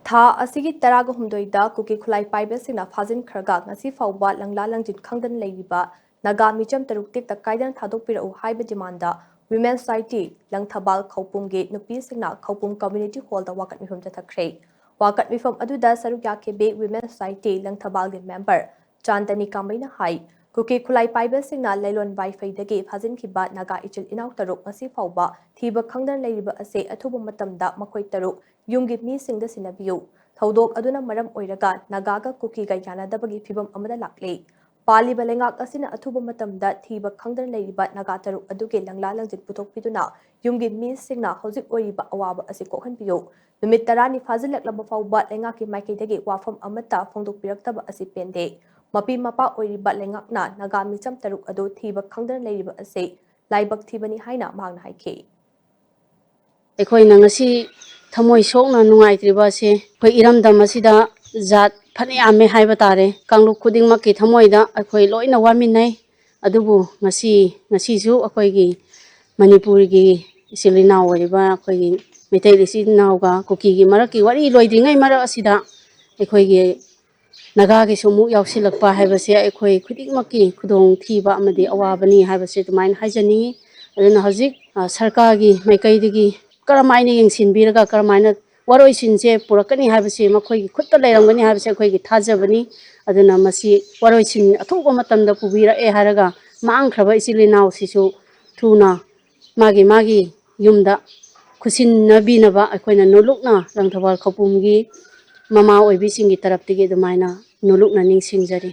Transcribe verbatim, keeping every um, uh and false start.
ꯊꯥ ꯑꯁꯤꯒꯤ ꯇꯔꯥꯒ ꯍꯨꯝꯗꯣꯏꯗ ꯀꯨꯀꯤ ꯈꯨꯠꯂꯥꯏ ꯄꯥꯏꯕꯁꯤꯡꯅ ꯐꯥꯖꯤꯟꯈ꯭ꯔꯒ ꯉꯁꯤ ꯐꯥꯎꯕ ꯂꯪꯂꯥ ꯂꯪꯖꯤꯟ ꯈꯪꯗꯅ ꯂꯩꯔꯤꯕ ꯅꯥꯒꯥ ꯃꯤꯆꯝ ꯇꯔꯨꯛ ꯇꯦꯛꯇ ꯀꯥꯏꯗꯅ ꯊꯥꯗꯣꯛꯄꯤꯔꯛꯎ ꯍꯥꯏꯕ ꯗꯤꯃꯥꯟꯗ ꯋꯤꯃꯦꯟ ꯁꯣꯁꯥꯏꯇꯤ ꯂꯪꯊꯕꯥꯜ ꯈꯧꯄꯨꯝꯒꯤ ꯅꯨꯄꯤꯁꯤꯡꯅ ꯈꯧꯄꯨꯝ ꯀꯝꯃ꯭ꯌꯨꯅꯤꯇꯤ ꯍꯣꯜꯗ ꯋꯥꯀꯠ ꯃꯤꯐꯝ ꯆꯠꯊꯈ꯭ꯔꯦ꯫ ꯋꯥꯀꯠ ꯃꯤꯐꯝ ꯑꯗꯨꯗ ꯁꯔꯨꯛ ꯌꯥꯈꯤꯕꯤ ꯋꯤꯃꯦꯟ ꯁꯣꯁꯥꯏꯇꯤ ꯂꯪꯊꯕꯥꯜꯒꯤ ꯃꯦꯝꯕꯔ ꯆꯥꯟꯗꯅꯤ ꯀꯥꯝꯕꯩꯅ ꯍꯥꯏ, ꯀꯨꯀꯤ ꯈꯨꯠꯂꯥꯏ ꯄꯥꯏꯕꯁꯤꯡꯅ ꯂꯩꯂꯣꯟ ꯋꯥꯏꯐꯩꯗꯒꯤ ꯐꯥꯖꯤꯟꯈꯤꯕ ꯅꯥꯒꯥ ꯏꯆꯤꯜ ꯏꯅꯥꯎ ꯇꯔꯨꯛ ꯉꯁꯤ ꯐꯥꯎꯕ ꯊꯤꯕ ꯈꯪꯗꯅ ꯂꯩꯔꯤꯕ ꯑꯁꯤ ꯑꯊꯨꯕ ꯃꯇꯝꯗ ꯃꯈꯣꯏ ꯇꯔꯨꯛ ꯌꯨꯝꯒꯤ ꯃꯤꯁꯤꯡꯗ ꯁꯤꯟꯅꯕꯤꯌꯨ꯫ ꯊꯧꯗꯣꯛ ꯑꯗꯨꯅ ꯃꯔꯝ ꯑꯣꯏꯔꯒ ꯅꯥꯒꯥꯒ ꯀꯨꯀꯤꯒ ꯌꯥꯅꯗꯕꯒꯤ ꯐꯤꯚꯝ ꯑꯃꯗ ꯂꯥꯛꯂꯦ꯫ ꯄꯥꯜꯂꯤꯕ ꯂꯩꯉꯥꯛ ꯑꯁꯤꯅ ꯑꯊꯨꯕ ꯃꯇꯝꯗ ꯊꯤꯕ ꯈꯪꯗꯅ ꯂꯩꯔꯤꯕ ꯅꯥꯒꯥ ꯇꯔꯨꯛ ꯑꯗꯨꯒꯤ ꯂꯪꯂꯥ ꯂꯪꯖꯤꯟ ꯄꯨꯊꯣꯛꯄꯤꯗꯨꯅ ꯌꯨꯝꯒꯤ ꯃꯤꯁꯤꯡꯅ ꯍꯧꯖꯤꯛ ꯑꯣꯏꯔꯤꯕ ꯑꯋꯥꯕ ꯑꯁꯤ ꯀꯣꯛꯍꯟꯕꯤꯌꯨ꯫ ꯅꯨꯃꯤꯠ ꯇꯔꯥꯅꯤ ꯐꯥꯖꯤꯜꯂꯛꯂꯕ ꯐꯥꯎꯕ ꯂꯩꯉꯥꯛꯀꯤ ꯃꯥꯏꯀꯩꯗꯒꯤ ꯋꯥꯐꯝ ꯑꯃꯠꯇ ꯐꯣꯡꯗꯣꯛꯄꯤꯔꯛꯇꯕ ꯑꯁꯤ ꯄꯦꯟꯗꯦ꯫ ꯃꯄꯤ ꯃꯄꯥ ꯑꯣꯏꯔꯤꯕ ꯂꯩꯉꯥꯛꯅ ꯅꯥꯒꯥ ꯃꯤꯆꯝ ꯇꯔꯨꯛ ꯑꯗꯨ ꯊꯤꯕ ꯈꯪꯗꯅ ꯂꯩꯔꯤꯕ ꯑꯁꯤ ꯂꯥꯏꯕꯛ ꯊꯤꯕꯅꯤ ꯍꯥꯏꯅ ꯃꯍꯥꯛꯅ ꯍꯥꯏꯈꯤ꯫ ꯑꯩꯈꯣꯏꯅ ꯉꯁꯤ ꯊꯃꯣꯏ ꯁꯣꯛꯅ ꯅꯨꯡꯉꯥꯏꯇ꯭ꯔꯤꯕ ꯑꯁꯤ ꯑꯩꯈꯣꯏ ꯏꯔꯝꯗꯝ ꯑꯁꯤꯗ ꯖꯥꯠ ꯐꯅ ꯌꯥꯝꯃꯦ ꯍꯥꯏꯕ ꯇꯥꯔꯦ꯫ ꯀꯥꯡꯂꯨꯞ ꯈꯨꯗꯤꯡꯃꯛꯀꯤ ꯊꯃꯣꯏꯗ ꯑꯩꯈꯣꯏ ꯂꯣꯏꯅ ꯋꯥꯃꯤꯟꯅꯩ꯫ ꯑꯗꯨꯕꯨ ꯉꯁꯤ, ꯉꯁꯤꯁꯨ ꯑꯩꯈꯣꯏꯒꯤ ꯃꯅꯤꯄꯨꯔꯒꯤ ꯏꯆꯤꯜ ꯏꯅꯥꯎ ꯑꯣꯏꯔꯤꯕ ꯑꯩꯈꯣꯏꯒꯤ ꯃꯩꯇꯩ ꯏꯆꯤꯜ ꯏꯅꯥꯎꯒ ꯀꯨꯀꯤꯒꯤ ꯃꯔꯛꯀꯤ ꯋꯥꯔꯤ ꯂꯣꯏꯗ꯭ꯔꯤꯉꯩ ꯃꯔꯛ ꯑꯁꯤꯗ ꯑꯩꯈꯣꯏꯒꯤ ꯅꯥꯒꯥꯒꯤꯁꯨ ꯑꯃꯨꯛ ꯌꯥꯎꯁꯤꯜꯂꯛꯄ ꯍꯥꯏꯕꯁꯦ ꯑꯩꯈꯣꯏ ꯈꯨꯗꯤꯡꯃꯛꯀꯤ ꯈꯨꯗꯣꯡꯊꯤꯕ ꯑꯃꯗꯤ ꯑꯋꯥꯕꯅꯤ ꯍꯥꯏꯕꯁꯦ ꯑꯗꯨꯃꯥꯏꯅ ꯍꯥꯏꯖꯅꯤꯡꯉꯤ꯫ ꯑꯗꯨꯅ ꯍꯧꯖꯤꯛ, ꯑ, ꯁꯔꯀꯥꯔꯒꯤ ꯃꯥꯏꯀꯩꯗꯒꯤ ꯀꯔꯝꯍꯥꯏꯅ ꯌꯦꯡꯁꯤꯟꯕꯤꯔꯒ ꯀꯔꯝꯍꯥꯏꯅ ꯋꯥꯔꯣꯏꯁꯤꯟꯁꯦ ꯄꯨꯔꯛꯀꯅꯤ ꯍꯥꯏꯕꯁꯤ ꯃꯈꯣꯏꯒꯤ ꯈꯨꯠꯇ ꯂꯩꯔꯝꯒꯅꯤ ꯍꯥꯏꯕꯁꯦ ꯑꯩꯈꯣꯏꯒꯤ ꯊꯥꯖꯕꯅꯤ꯫ ꯑꯗꯨꯅ ꯃꯁꯤ ꯋꯥꯔꯣꯏꯁꯤꯟ ꯑꯊꯨꯕ ꯃꯇꯝꯗ ꯄꯨꯕꯤꯔꯛꯑꯦ ꯍꯥꯏꯔꯒ ꯃꯥꯡꯈ꯭ꯔꯕ ꯏꯆꯤꯜ ꯏꯅꯥꯎꯁꯤꯁꯨ ꯊꯨꯅ ꯃꯥꯒꯤ ꯃꯥꯒꯤ ꯌꯨꯝꯗ ꯈꯨꯠꯁꯤꯟꯅꯕꯤꯅꯕ ꯑꯩꯈꯣꯏꯅ ꯅꯣꯂꯨꯛꯅ ꯂꯪꯊꯕꯥꯜ ꯈꯧꯄꯨꯝꯒꯤ ꯃꯃꯥ ꯑꯣꯏꯕꯤꯁꯤꯡꯒꯤ ꯇꯔꯞꯇꯒꯤ ꯑꯗꯨꯃꯥꯏꯅ ꯅꯣꯂꯨꯛꯅ ꯅꯤꯡꯁꯤꯡꯖꯔꯤ꯫